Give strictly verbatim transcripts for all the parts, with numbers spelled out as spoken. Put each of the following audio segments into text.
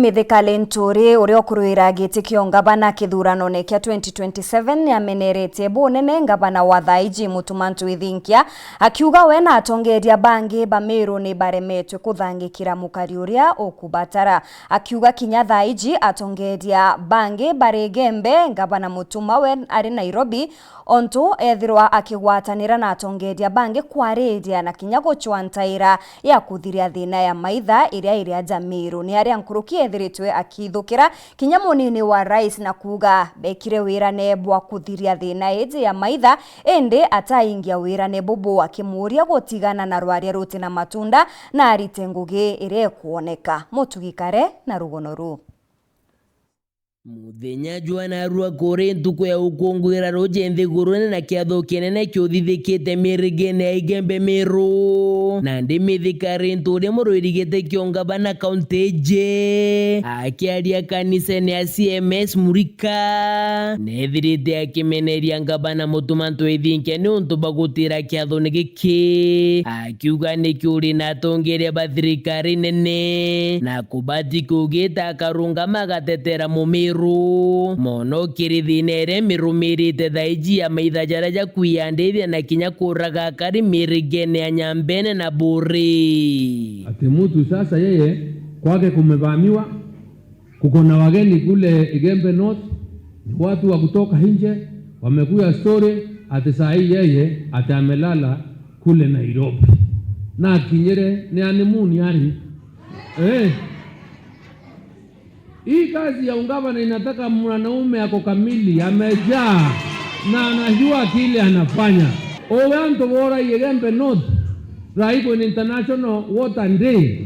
Mithika Linturi, uria ukuruira giti kia ungavana kithuranone kia twenty twenty-seven, niameneretie bunene ngavana wa thaiji Mutuma M'Ethingia, akiuga we na atongeria bangi ba Meru ni baremetwe kuthangikira mukari uria ukubatara. Akiuga kinya thaiji atongeria bangi bari Igembe, ngavana Mutuma we ari Nairobi, ontu ethirwa akigwatanira na atongeria bangi kwariria na kinya gucwa ntaira ya kuthiria thina ya maitha iria iri aja Meru. Ni aria nkuruki ethiritwe akithukira kinya munini wa rais na kuuga bekire wirane bwa kuthiria thina iji ya maitha, indi ataingia wirane bubu, akimuuria gutigana na rwaria ruti na matunda na arite ngugi iria ikwoneka. Mutugi Kare na rugono ruu. Muthenya jwa narua kuri ntuku ya ukunguira ruji nthigurune na kiatho kinene kiuthithikite mirigene ya Igembe Meru. Nandi Mithika Linturi, muruiri giti kia ungavana kaunti iji, akiaria kanisene ya C M S Murika, nethirite akimeneria ngavana Mutuma M'Ethingia ni untu bwa gutira kiathone giki. Akiuga niki uri na atongeria ba thirikari nene, na kubati kugita akarungama agatetera Mumiru, mono kiri thina iria mirumirite thaiji ya maitha jaria jakwiyandithia na kinya kuraga akari mirigene ya Nyambene na Buri. Ati mtu sasa yeye kwake kumevamiwa, kuko na wageni kule Igembe North, ni watu wa kutoka nje, wamekuja story, ati saa hii yeye ati amelala kule Nairobi. Na akinyire ni honeymoon ari. Eh. Hii kazi ya ungavana inataka mwanaume ako kamili, amejaa, na anajua kile anafanya. Owe antu bora Igembe North, Raikwen International Water Day,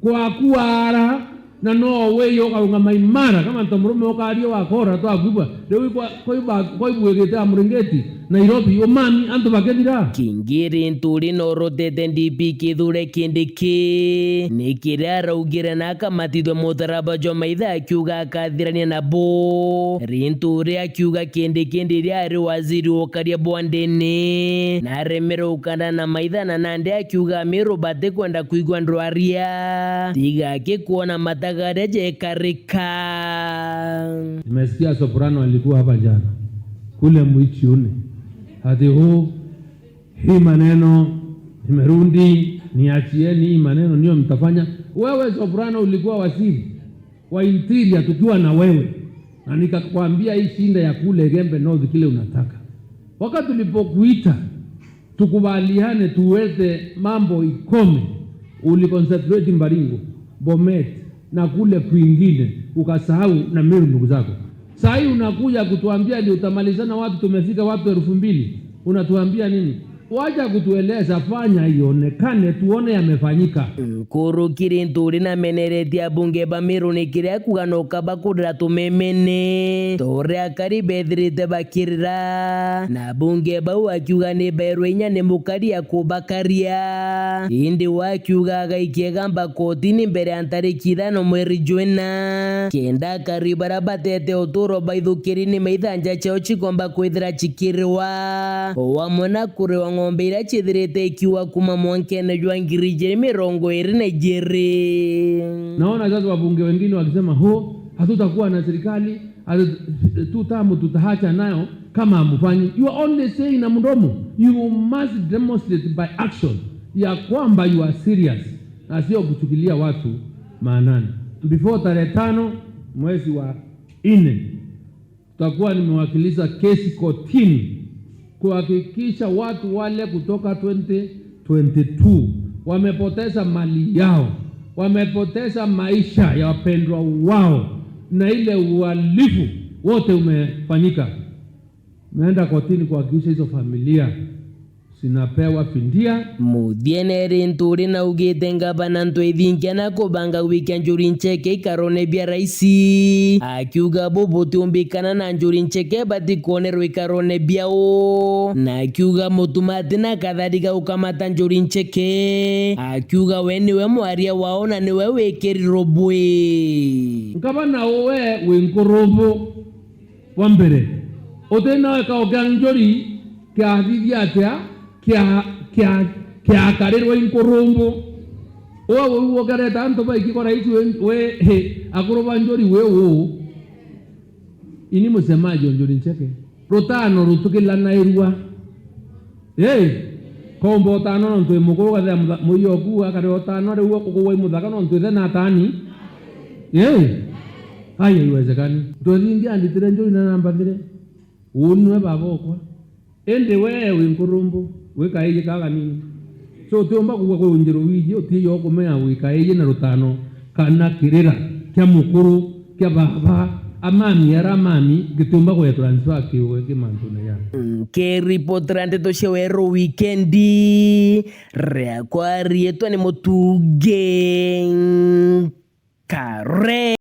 kwa kuara Na no weyo ukaungama imara kama ntomurume ukaria wakora twakwigua. Riu ikwa-, kwaigua-, kwaiguigite ya muringiti Nairobi, umami antu bakethira. Kingiri nturi norotete D P Kithure Kindiki. Ni kiria araugire na akamatithwe mutaraba jwa maitha akiuga akathirania nabo. Rinturi akiuga Kindiki ndiria ari waziri wa ukaria bwa ndene. Na aremere ukanda na maitha na nandi akiuga Amiru batikwenda kwigua ndwaria. Tiga akikwona mataga aria jekarika. Nimesikia Soprano alikuwa hapa jana, kule Mwichuni. Ati, "Oh, hii maneno nimerudi, niachieni hii maneno, niyo mtafanya." Wewe Soprano ulikuwa waziri wa interior tukiwa na wewe, na nikakwambia hii shinda ya kule Igembe North kile unataka. Wakati tulipokuita, tukubaliane tuweze mambo ikome. Uliconcentrate Baringo, Bomet na kule kwingine, ukasahau na Meru ndugu zako. Saa hii unakuja kutuambia ni utamalizana watu, tumefika watu elfu mbili. Unatuambia nini? Wacha kutueleza, fanya ionekane tuone yamefanyika. Nkuruki Rinturi nameneretie abunge ba Meru ni kiria kuga no kaba kurira tumemene. Tore akari bethirite bakirira. Na abunge bau akiuga ni bairwe inya ni mukari akubakaria. Indi we akiuga agaikia igamba kotini mbere ya ntariki ithano mweri jwina. Kenda akari baria batete uturo baithukiri ni maithanja ciao cikomba kwithira cikiriwa. O amwe na kuriwa ng'ombe iria ciithirite ikiua kuma mwankene jwa ngiri ijiri mirongo iri na ijiri. Naona sasa wabunge wengine wakisema, "Ho, hatutakuwa na serikali, hatu-, tu tamu tutaacha nayo kama hamufanyi." You are only saying na mdomo. You must demonstrate by action ya kwamba you are serious na sio kuchukilia watu maanani. Before tarehe tano mwezi wa nne, tutakuwa nimewakilisha kesi kotini kuhakikisha watu wale kutoka twenty twenty-two wamepoteza mali yao, wamepoteza maisha ya wapendwa wao, na ile uhalifu wote umefanyika. Naenda kotini kuhakikisha hizo familia zinapewa fidia. Muthiene Rinturi naugite ngavana M'Ethingia na kubanga gwikia Njuri Ncheke ikarone bia raisi. Akiuga bu butiumbikana na Njuri Ncheke batikonerwa ikarone biao. Na akiuga Mutuma ati na kathariga gukamata Njuri Ncheke. Akiuga we niwe mwaria wao na niwe wikirirwe bwi. Ngavana uwe wi nkurubu. Wa mbere, uti nawe kao kia Njuri kiathithia atia kia, kia, kiakarirwe i nkurumbu? Uwe ugwo ukareta antu baiki kwa rais we, we, he, akuru ba Njuri we uu. Ini msemaji o Njuri Ncheke. Rutano rutukilanairua. Ii. Komba utano nontu wi mukuru ugathea mutha-, muio oku akare utano riu ukugwa i muthaka nontu ithe natani. Ii. Ai, haiwezekani. Ntwethingi anditire Njuri na nambathire. Uu niwe baba okwa. Indi we wi nkurumbu, wi kaiji ka kanini. So utiumba kugua kwi unjiru wiji, utiiji ukumenya wi kaiji na rutano, kana kirira kia mukuru, kia baba, amami ara amami, gitiumba gwe transfer kiuwe ki mantune jana. Nkiripotera ndeto cia weru wikendi, riakwa riitwa ni Mutungi Kare.